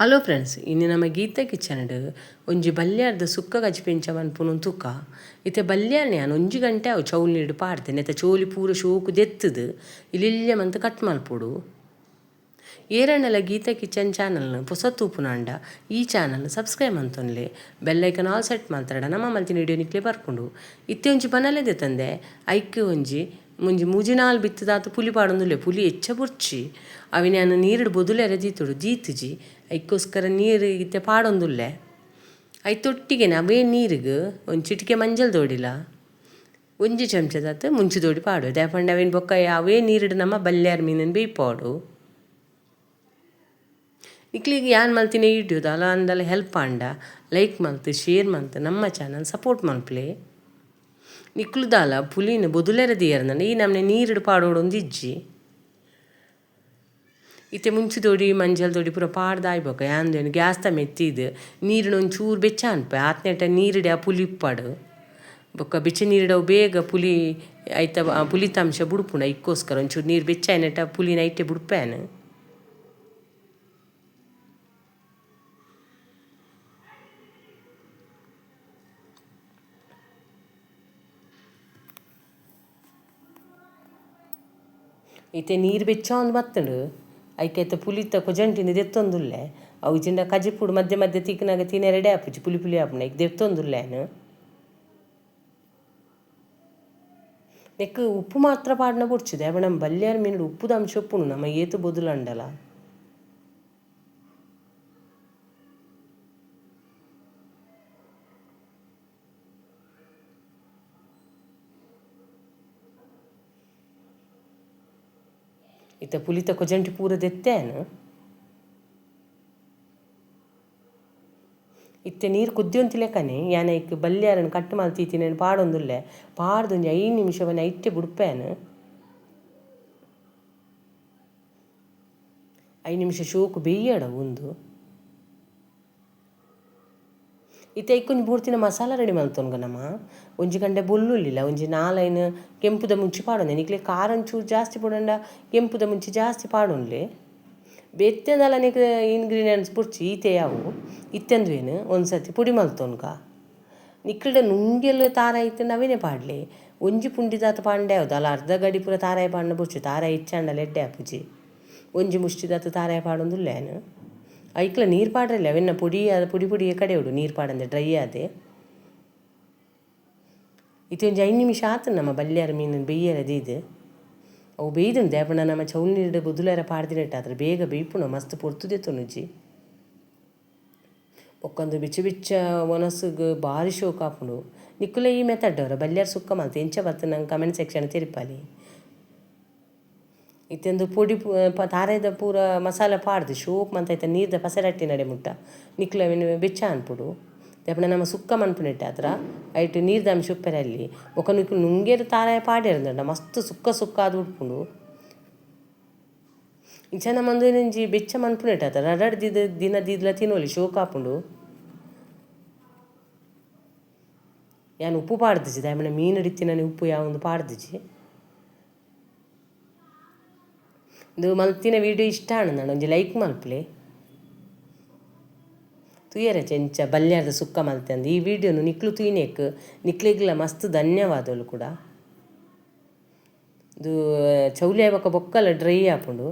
Hello friends, ಇನಿ ನಮ್ಮ Gita kitchen ಒಂಜಿ ಬಲ್ಯಾರ್ದ ಸುಕ್ಕ ಕಜಿಪೆಂಚ ಮನ್ಪುನು ತುಕ. ಇತ್ತೆ ಬಲ್ಯಾರ್ನೆ ಯಾನ್ ಒಂಜಿ ಗಂಟೆ ಅವು ಚೌಲ್ ನೀರು ಪಾಡ್ದೆ. ನೆತ್ತ ಚೋಲಿ ಪೂರ ಶೋಕು ದೆತ್ತದು ಇಲಿಲ್ಯ ಮಂತ್ ಕಟ್ ಮಲ್ಪೊಡು. ಏರಣ್ಣಲ ಗೀತಾ ಕಿಚನ್ ಚಾನಲ್ನ ಪೊಸ ತೂಪುನಾಂಡ ಈ ಚಾನಲ್ ಸಬ್ಸ್ಕ್ರೈಬ್ ಮಂತೊನ್ಲೆ, bell icon all set ಮಲ್ತರಡ ನಮ್ಮ ಮಲ್ತಿನ ವಿಡಿಯೋ ನಿಕ್ಲೆ ಬರ್ಪುಂಡು. ಇತ್ತೆ ಒಂಜಿ ಬನಲೆ ದೆತ್ತಂದೆ ಐಕ್ ಒಂಜಿ ಮುಂಜಿ ಮೂಜಿ ನಾಲ್ ಬಿತ್ತದಾತ ಪುಲಿ ಪಾಡೊಂದುಲ್ಲೆ. ಪುಲಿ ಎಚ್ಚ ಬೊರ್ಚಿ ಅವಿನ ಯಾನ್ ನೀರುಡು ಬೊದುಲೆರೆ ದೀತೊಡು ದೀತುಜಿ, ಐಕ್ಕೋಸ್ಕರ ನೀರು ಇತ್ತೆ ಪಾಡೊಂದುಲ್ಲೆ. ಐತೊಟ್ಟಿಗೆನೆ ಅವೇ ನೀರಿಗೆ ಒಂಜಿ ಚಿಟಿಕೆ ಮಂಜಲ್ ದೋಡಿಲ, ಒಂಜಿ ಚಮಚದಾತ್ ಮುಂಚಿ ದೋಡಿ ಪಾಡು. ದಾಯೆ ಪಂಡ ಅವೇನು ಬೊಕ್ಕ ಅವೇ ನೀರುಡು ನಮ್ಮ ಬಲ್ಯಾರ್ ಮೀನನ್ನು ಬೇಯ್ಪಾಡು. ನಿಕ್ಲೆಗ್ ಯಾನ್ ಮಲ್ತಿನ ವಿಡಿಯೋ ದಾಲ ಅಂದಲ ಹೆಲ್ಪ್ ಆಂಡ ಲೈಕ್ ಮಲ್ತ್, ಶೇರ್ ಮಲ್ತ್, ನಮ್ಮ ಚಾನಲ್ ಸಪೋರ್ಟ್ ಮಲ್ಪುಲೆ. ನಿಕ್ಲು ದಾಲ ಪುಲಿನ ಬೊದುಲೆರೆ ದೀಯರ್ಂಡ ಈ ನಮ್ನೆ ನೀರುಡು ಪಾಡೋಡೊಂದು ಇಜ್ಜಿ. ಇತ್ತೆ ಮುಂಚಿ ದೊಡಿ ಮಂಜಲ್ ದೊಡಿ ಪೂರ ಪಾಡ್ದಾಯ್ ಬೊಕ್ಕ ಯಾನ್ ಗ್ಯಾಸ್ದ ಮೆತ್ತಿದ್ ನೀರಿನ ಒಂಚೂರು ಬೆಚ್ಚ ಅನ್ಪೆ ಆತ್ನೇಟ ನೀರುಡೆ ಆ ಪುಲಿ ಉಪ್ಪಾಡು. ಬೊಕ್ಕ ಬೆಚ್ಚ ನೀರುಡವು ಬೇಗ ಪುಲಿ ಐತ ಪುಲಿತ ಅಂಶ ಬುಡ್ಪುಂಡು. ಐಕ್ಕೋಸ್ಕರ ಒಂಚೂರು ನೀರು ಬೆಚ್ಚ ಆಯ್ನೆಟ ಪುಲಿನ ಐಟೆ ಬುಡ್ಪೇನು. ಇತ್ತೆ ನೀರು ಬೆಚ್ಚ ಒಂದು ಬತ್ತುಂಡು. ಐಕೈತ ಪುಲಿತ ಕೊಜಂಟಿನ ದೆತ್ತೊಂದುಲ್ಲೆ. ಅವು ಜಿಂಡ ಕಜಿಪುಡು ಮಧ್ಯೆ ಮಧ್ಯೆ ತಿಕ್ನಾಗ ತಿನೆರೆಡೆ ಆಪುಜಿ, ಪುಲಿ ಪುಲಿ ಆಪುಂಡು. ಐಕ್ ದೆತ್ತೊಂದುಲ್ಲೆ ಯಾನ್. ನೆಕ್ ಉಪ್ಪು ಮಾತ್ರ ಪಾಡ್ನ ಬೊಡ್ಚಿ, ದಾಯೆ ನಮ್ಮ ಬಲ್ಯಾರ್ ಮೀನುಡು ಉಪ್ಪುದ ಅಂಶ ಉಪ್ಪುಂಡು, ನಮ್ಮ ಏತು ಬೊದುಲಂಡಲ. ಇತ್ತೆ ಪುಲಿತ ಕೊಜಂಟಿ ಪೂರ ದೆತ್ತೇನು. ಇತ್ತೆ ನೀರು ಕುದ್ಯೊಂತಿಲೆಕನೆ ಯಾನ್ ಐಕ್ ಬಲ್ಯಾರನ್ ಕಟ್ ಮಲ್ತಿತ್ತಿನೆನ್ ಪಾಡೊಂದುಲ್ಲೆ. ಪಾಡ್ದ್ ಒಂಜಿ 5 ನಿಮಿಷ ಐಟೆ ಬುಡ್ಪೇನು. 5 ನಿಮಿಷ ಶೋಕು ಬೇಯ್ಯಡ ಉಂದು. ಇತ್ತೆ ಐಕೊಂಜಿ ಬೋಡ್ತಿನ ಮಸಾಲ ರೆಡಿ ಮಲ್ತೊನ್ಗ ನಮ. ಒಂಜಿ ಗಂಟೆ ಬೊಲ್ಲುಲ್ಲಿಲ್ಲ, ಒಂಜಿ ನಾಲೈನ್ ಕೆಂಪುದ ಮುಂಚಿ ಪಾಡೊಂದೆ. ನಿಕ್ಲೆ ಖಾರ ಒಂಚೂರು ಜಾಸ್ತಿ ಪೋಡಂಡ ಕೆಂಪುದ ಮುಂಚಿ ಜಾಸ್ತಿ ಪಾಡೊನ್ಲೆ. ಬೇತೆದಲ ನಿಕ್ ಇಂಗ್ರೀಡಿಯೆಂಟ್ಸ್ ಬೊಡ್ಚಿ ಈತೆ ಯಾವು. ಇತ್ತೆಂದು ಒಂದ್ಸತಿ ಪೊಡಿ ಮಲ್ತೊನ್ಗ. ನಿಕ್ಲೆಡ ನುಂಗೆಲ್ ತಾರಾಯಿ ಇತ್ತ್ಂಡ ಅವೇನೆ ಪಾಡ್ಲೆ. ಒಂಜಿ ಪುಂಡಿದಾತ ಪಾಂಡೆ ಯಾವ್ದು ಅಲ್ಲ, ಅರ್ಧ ಗಡಿ ಪೂರ ತಾರಾಯಿ ಪಾಡ್ನ ಬೊಡ್ಚಿ, ತಾರಾಯಿ ಇಚ್ಚಾಂಡಲ ಎಡ್ಡೆ ಆಪುಜಿ. ಒಂಜಿ ಮುಷ್ಟಿದಾತ ತಾರಾಯಿ ಪಾಡೊಂದುಲ್ಲೆ ಯಾನ್. ಐಕ್ಲ ನೀರು ಪಾಡ್ರಲ್ಲ ಅವೆನ್ನ ಪೊಡಿ ಪೊಡಿ ಪೊಡಿ ಕಡೆ ಉಡು, ನೀರು ಪಾಡಂದೆ ಡ್ರೈ ಆದೆ. ಇತ್ತೆ ಒಂಜಿ 5 ನಿಮಿಷ ಆತು ನಮ್ಮ ಬಲ್ಯಾರ ಮೀನು ಬೇಯ್ಯರ ದೀದ್. ಅವು ಬೇಯ್ದುಂಡು. ದಾಯೆ ಪಂಡ ನಮ್ಮ ಚೌಲ್ ನೀರುಡು ಬೊದುಲೆರ ಪಾಡ್ದಿನೆಟ್ಟಾತ್ರ ಬೇಗ ಬೇಯ್ಪುಂಡು, ಮಸ್ತ್ ಪೊರ್ತು ದೆತ್ತೊನುಜಿ. ಬೊಕ್ಕೊಂದು ಬಿಚ್ಚ ಬಿಚ್ಚ ಒನಸುಗು ಬಾರಿ ಶೋಕ್ ಆಪುಂಡು. ನಿಕ್ಕುಲ ಈ ಮೆಥಡ್ ಅವರ ಬಲ್ಯಾರ್ ಸುಕ್ಕ ಮಲ್ತ್ ಎಂಚ ಬತ್ತು ನಂಗೆ ಕಮೆಂಟ್ ಸೆಕ್ಷನ್ ತೆರಿಪಾಲೆ. ಇತ್ತೊಂದು ಪೊಡಿ ತಾರಾಯ್ದ ಪೂರ ಮಸಾಲೆ ಪಾಡ್ದು ಶೋಕ್ ಮಂತ ಐತ ನೀರ್ದ ಪಸರಟ್ಟಿ ನಡೆ ಮುಟ್ಟ ನಿಕ್ಲ ಅವೆನ್ ಬೆಚ್ಚ ಅನ್ಪುಡು. ದಾಯೆ ಪಂಡ ನಮ್ಮ ಸುಕ್ಕ ಮನ್ಪುನೆಟ್ಟಾತ್ರ ಐಟ್ ನೀರ್ದ ಅಂಶ ಉಪ್ಪೆರೆ ಅಲ್ಲಿ. ಬೊಕ ನಿಕುಲು ನುಂಗೇರ್ ತಾರಾಯಿ ಪಾಡ್ಯೆರ್ ಮಸ್ತ್ ಸುಕ್ಕ ಸುಕ್ಕ ಆದ್ ಉಡ್ಪುಂಡು. ಇಂಚ ನಮಂದು ಒಂಜಿ ಬೆಚ್ಚ ಮನ್ಪುನೆಟ್ಟಾತ್ರ ರಡ್ಡ್ ದಿನ ದೀದ್ಲ ತಿನೊಲಿ ಶೋಕ್ ಆಪುಂಡು. ಯಾನ್ ಉಪ್ಪು ಪಾಡ್ದಿಜಿ, ದಾಯೆ ಪಂಡ ಮೀನುಡು ಇತ್ತಿನನೆ ಉಪ್ಪು ಯಾವೊಂದು ಪಾಡ್ದಿಜಿ. ಇಂದು ಮಲ್ತಿನ ವಿಡಿಯೋ ಇಷ್ಟ ಆಂಡ ಒಂಜಿ ಲೈಕ್ ಮಲ್ಪುಲೆ. ತೂಯರೆ ಚೆಂಚ ಬಲ್ಯಾರ್ದ ಸುಕ್ಕ ಮಲ್ತೆ ಈ ವಿಡಿಯೋನು ನಿಕ್ಲು ತೂಯಿನೆಕ್ ನಿಕ್ಲೆಗ್ಲ ಮಸ್ತ್ ಧನ್ಯವಾದಗಳು ಕೂಡ. ಇದು ಚೌಲಿ ಆಯ್ಬೊಕ್ಕ ಬೊಕ್ಕಲ ಡ್ರೈ ಆಪುಂಡು.